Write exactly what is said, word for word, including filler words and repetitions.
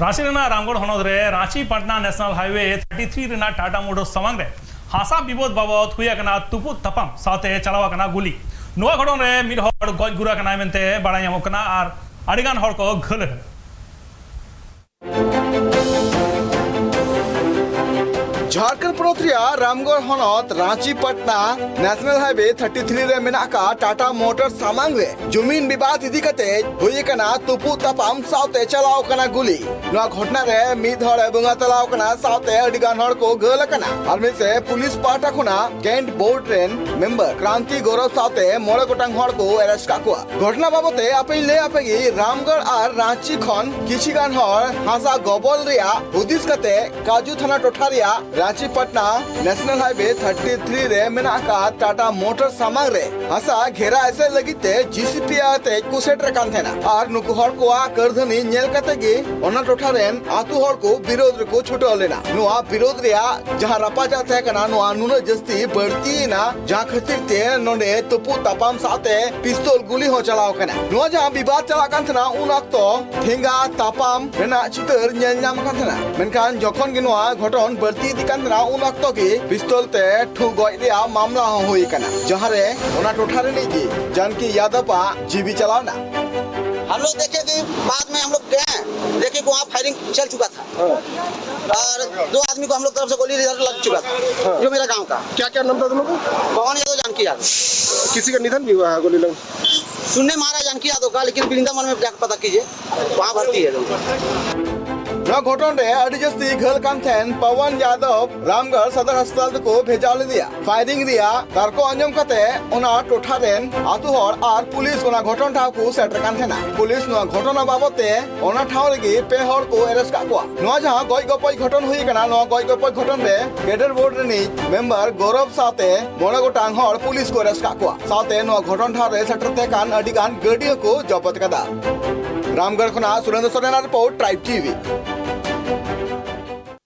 ᱨᱟᱸᱪᱤ ᱨᱮᱱᱟᱜ ᱨᱟᱢᱜᱚᱲ ᱦᱚᱱᱚᱛ ᱨᱮ Ranchi Patna national highway thirty three ᱨᱮᱱᱟᱜ ᱴᱟᱴᱟ ᱢᱳᱴᱚᱨ ᱥᱟᱢᱟᱝ ᱨᱮ ᱦᱟᱥᱟ ᱵᱤᱵᱟᱹᱫ ᱵᱟᱵᱚᱫ ᱦᱩᱭ ᱟᱠᱟᱱᱟ ᱛᱩᱯᱩᱫ ᱛᱟᱯᱟᱢ ᱥᱟᱶᱛᱮ ᱪᱟᱞᱟᱣ ᱟᱠᱟᱱᱟ ᱜᱩᱞᱤ᱾ ᱱᱚᱣᱟ ᱜᱷᱚᱴᱚᱱ ᱨᱮ ᱢᱤᱫ ᱦᱚᱲ ᱜᱚᱡ ᱜᱩᱨ ᱟᱠᱟᱱᱟᱭ ᱢᱮᱱᱛᱮ ᱵᱟᱲᱟᱭ ᱧᱟᱢᱚᱜ ᱠᱟᱱᱟ ᱟᱨ ᱟᱹᱰᱤ ᱜᱟᱱ ᱦᱚᱲ ᱠᱚ ᱜᱷᱟᱹᱞ ᱟᱠᱟᱱᱟ᱾ ᱡᱷᱟᱲᱠᱷᱚᱸᱰ ᱯᱚᱱᱚᱛ ᱨᱮᱭᱟᱜ ᱨᱟᱢᱜᱚᱲ ᱦᱚᱱᱚᱛ Ranchi Patna national highway thirty three ᱨᱮ ᱢᱮᱱᱟᱜ ᱟᱠᱟᱫ ᱴᱟᱴᱟ ᱢᱳᱴᱚᱨ ᱥᱟᱢᱟᱝ ᱨᱮ ᱡᱩᱢᱤᱱ ᱵᱤᱵᱟᱫ ᱤᱫᱤ ᱠᱟᱛᱮ ᱦᱩᱭ ᱟᱠᱟᱱᱟ ᱛᱩᱯᱩᱫ ᱛᱟᱯᱟᱢ ᱥᱟᱶᱛᱮ ᱪᱟᱞᱟᱣ ᱟᱠᱟᱱᱟ ᱜᱩᱞᱤ᱾ ᱱᱚᱣᱟ ᱜᱷᱚᱴᱚᱱᱟ ᱨᱮ ᱢᱤᱫ ᱦᱚᱲ ᱮ ᱵᱚᱸᱜᱟ ᱛᱟᱞᱟ ᱟᱠᱟᱱᱟ ᱥᱟᱶᱛᱮ ᱟᱹᱰᱤ ᱜᱟᱱ ᱦᱚᱲ ᱠᱚ ᱜᱷᱟᱹᱞ ᱟᱠᱟᱱᱟ᱾ ᱟᱨ ᱢᱤᱫ ᱥᱮ ᱯᱩᱞᱤᱥ ᱯᱟᱦᱴᱟ ᱠᱷᱚᱱᱟᱜ ᱠᱮᱱᱴ ᱵᱳᱨᱰ ᱨᱮᱱ ᱢᱮᱢᱵᱟᱨ ᱠᱨᱟᱱᱛᱤ ᱜᱚᱨᱚᱵ ᱥᱟᱶᱛᱮ ᱢᱚᱬᱮ ᱜᱚᱴᱟᱝ ᱦᱚᱲ ᱠᱚ ᱟᱨᱮᱥᱴ ᱟᱠᱟᱫ ᱠᱚᱣᱟ᱾ ᱜᱷᱚᱴᱚᱱᱟ ᱵᱟᱵᱚᱛ ᱛᱮ ᱟᱯᱮᱧ ᱞᱟᱹᱭ ᱟᱯᱮ ᱜᱮ, ᱨᱟᱢᱜᱚᱲ ᱟᱨ ᱨᱟᱸᱪᱤ ᱠᱷᱚᱱ ᱠᱤᱪᱷᱤ ᱜᱟᱱ ᱦᱚᱲ ᱦᱟᱥᱟ ᱜᱚᱵᱚᱞ ᱨᱮᱭᱟᱜ ᱦᱩᱫᱤᱥ ᱠᱟᱛᱮ ᱠᱟᱡᱩ ᱛᱷᱟᱱᱟ ᱴᱚᱴᱷᱟ ᱨᱮᱭᱟᱜ Ranchi Patna national highway thirty three ᱨᱮ ᱢᱮᱱᱟᱜ ᱟᱠᱟᱫ ᱴᱟᱴᱟ ᱢᱳᱴᱚᱨ ᱥᱟᱢᱟᱝ ᱨᱮ ᱦᱟᱥᱟ ᱜᱷᱮᱨᱟ ᱮᱥᱮᱫ ᱞᱟᱹᱜᱤᱫ ᱛᱮ ᱡᱤᱥᱤᱯᱤ ᱟᱛᱮ ᱠᱚ ᱥᱮᱴᱮᱨ ᱠᱟᱱ ᱛᱟᱦᱮᱱᱟ᱾ ᱟᱨ ᱱᱩᱠᱩ ᱦᱚᱲ ᱠᱚᱣᱟᱜ ᱠᱟᱹᱨᱫᱷᱟᱹᱱᱤ ᱧᱮᱞ ᱠᱟᱛᱮ ᱜᱮ ᱚᱱᱟ ᱴᱚᱴᱷᱟ ᱨᱮᱱ ᱟᱛᱳ ᱦᱚᱲ ᱠᱚ ᱵᱤᱨᱳᱫ ᱨᱮᱠᱚ ᱪᱷᱩᱴᱟᱹᱣ ᱞᱮᱱᱟ᱾ ᱱᱚᱣᱟ ᱵᱤᱨᱳᱫ ᱨᱮᱭᱟᱜ ᱡᱟᱦᱟᱸ ᱨᱟᱯᱟᱪᱟᱜ ᱛᱟᱦᱮᱸ ᱠᱟᱱᱟ, ᱱᱚᱣᱟ ᱱᱩᱱᱟᱹᱜ ᱡᱟᱹᱥᱛᱤ ᱵᱟᱹᱲᱛᱤᱭᱮᱱᱟ, ᱡᱟᱦᱟᱸ ᱠᱷᱟᱹᱛᱤᱨ ᱛᱮ ᱱᱚᱰᱮ ᱛᱩᱯᱩᱫ ᱛᱟᱯᱟᱢ ᱥᱟᱶᱛᱮ ᱯᱤᱥᱛᱚᱞ ᱜᱩᱞᱤ ᱦᱚᱸ ᱪᱟᱞᱟᱣ ᱟᱠᱟᱱᱟ᱾ ᱱᱚᱣᱟ ᱡᱟᱦᱟᱸ ᱵᱤᱵᱟᱫ ᱪᱟᱞᱟᱜ ᱠᱟᱱ ᱛᱟᱦᱮᱱᱟ, ᱩᱱ ᱚᱠᱛᱚ ᱴᱷᱮᱸᱜᱟ ᱛᱟᱯᱟᱢ ᱨᱮᱱᱟᱜ ᱪᱤᱛᱟᱹᱨ ᱧᱮᱞ ᱧᱟᱢ ᱠᱟᱱ ᱛᱟᱦᱮᱱᱟ᱾ ᱢᱮᱱᱠᱷᱟᱱ ᱡᱚᱠᱷᱚᱱ ᱜᱮ ᱱᱚᱣᱟ ᱜᱷᱚᱴᱚᱱ ᱵᱟᱹᱲᱛᱤ ᱤᱫᱤᱜ ᱠᱟᱱ ᱛᱟᱦᱮᱱᱟ, ᱩᱱ ᱚᱠᱛᱚ ᱜᱮ ᱯᱤᱥᱛᱚᱞ ᱛᱮ ᱴᱷᱩ ᱜᱚᱡ ᱨᱮᱭᱟᱜ ᱢᱟᱢᱞᱟ ᱦᱚᱸ ᱦᱩᱭ ᱟᱠᱟᱱᱟ, ᱡᱟᱦᱟᱸ ᱨᱮ ᱚᱱᱟ ᱴᱚᱴᱷᱟ ᱨᱤᱱᱤᱡ ᱜᱮ ᱡᱟᱱᱠᱤ ᱭᱟᱫᱚᱵ ᱟᱜ ᱡᱤᱣᱤ ᱪᱟᱞᱟᱣ ᱮᱱᱟ᱾ हम लोग देखे कि बाद में हम लोग गए हैं, देखे कि वहाँ फायरिंग चल चुका था। हाँ। और दो आदमी को हम लोग तरफ से गोली इधर लग चुका था, हाँ। जो मेरा गांव का। क्या क्या नाम था दोनों का? पवन यादव, जानकी यादव। किसी का निधन भी हुआ है गोली लग? सुनने में आ रहा है जानकी यादव का, लेकिन वृंदावन में जाकर पता कीजिए, वहाँ भर्ती है लोग। ᱱᱚᱣᱟ ᱜᱷᱚᱴᱚᱱ ᱨᱮ ᱟᱹᱰᱤ ᱡᱟᱹᱥᱛᱤ ᱜᱷᱟᱹᱞ ᱠᱟᱱ ᱛᱟᱦᱮᱱ ᱯᱚᱣᱚᱱ ᱭᱟᱫᱚᱵ ᱨᱟᱢᱜᱚᱲ ᱥᱚᱫᱚᱨ ᱦᱟᱥᱯᱟᱛᱟᱞ ᱛᱮᱠᱚ ᱵᱷᱮᱡᱟ ᱞᱮᱫᱮᱭᱟ᱾ ᱯᱷᱟᱭᱨᱤᱝ ᱨᱮᱭᱟᱜ ᱛᱟᱨᱠᱚ ᱟᱸᱡᱚᱢ ᱠᱟᱛᱮ ᱚᱱᱟ ᱴᱚᱴᱷᱟ ᱨᱮᱱ ᱟᱛᱳ ᱦᱚᱲ ᱟᱨ ᱯᱩᱞᱤᱥ ᱚᱱᱟ ᱜᱷᱚᱴᱚᱱ ᱴᱷᱟᱶ ᱠᱚ ᱥᱮᱴᱮᱨ ᱠᱟᱱ ᱛᱟᱦᱮᱱᱟ᱾ ᱯᱩᱞᱤᱥ ᱱᱚᱣᱟ ᱜᱷᱚᱴᱚᱱᱟ ᱵᱟᱵᱚᱛ ᱛᱮ ᱚᱱᱟ ᱴᱷᱟᱶ ᱨᱮᱜᱮ ᱯᱮ ᱦᱚᱲ ᱠᱚ ᱮᱨᱮᱥᱴ ᱠᱟᱜ ᱠᱚᱣᱟ᱾ ᱱᱚᱣᱟ ᱡᱟᱦᱟᱸ ᱜᱚᱡ ᱜᱚᱯᱚᱡ ᱜᱷᱚᱴᱚᱱ ᱦᱩᱭ ᱟᱠᱟᱱᱟ, ᱱᱚᱣᱟ ᱜᱚᱡ ᱜᱚᱯᱚᱡ ᱜᱷᱚᱴᱚᱱ ᱨᱮ ᱠᱮᱰᱟᱨ ᱵᱳᱨᱰ ᱨᱤᱱᱤᱡ ᱢᱮᱢᱵᱟᱨ ᱜᱚᱨᱚᱵ ᱥᱟᱶᱛᱮ ᱢᱚᱬᱮ ᱜᱚᱴᱟᱝ ᱦᱚᱲ ᱯᱩᱞᱤᱥ ᱠᱚ ᱮᱨᱮᱥᱴ ᱠᱟᱜ ᱠᱚᱣᱟ᱾ ᱥᱟᱶᱛᱮ ᱱᱚᱣᱟ ᱜᱷᱚᱴᱚᱱ ᱴᱷᱟᱶ ᱨᱮ ᱥᱮᱴᱮᱨ ᱛᱟᱦᱮᱸ ᱠᱟᱱ ᱟᱹᱰᱤ ᱜᱟᱱ ᱜᱟᱹᱰᱤ ᱦᱚᱸᱠᱚ ᱡᱚᱵᱚᱛ ᱠᱟᱫᱟ᱾ ᱨᱟᱢᱜᱚᱲ ᱠᱷᱚᱱᱟᱜ ᱥᱩᱨᱮᱱᱫᱨᱚ ᱥᱚᱨᱮᱱᱟᱜ ᱨᱤᱯᱳᱨᱴ, ᱴᱨᱟᱭᱤᱵ ᱴᱤᱵᱷᱤ᱾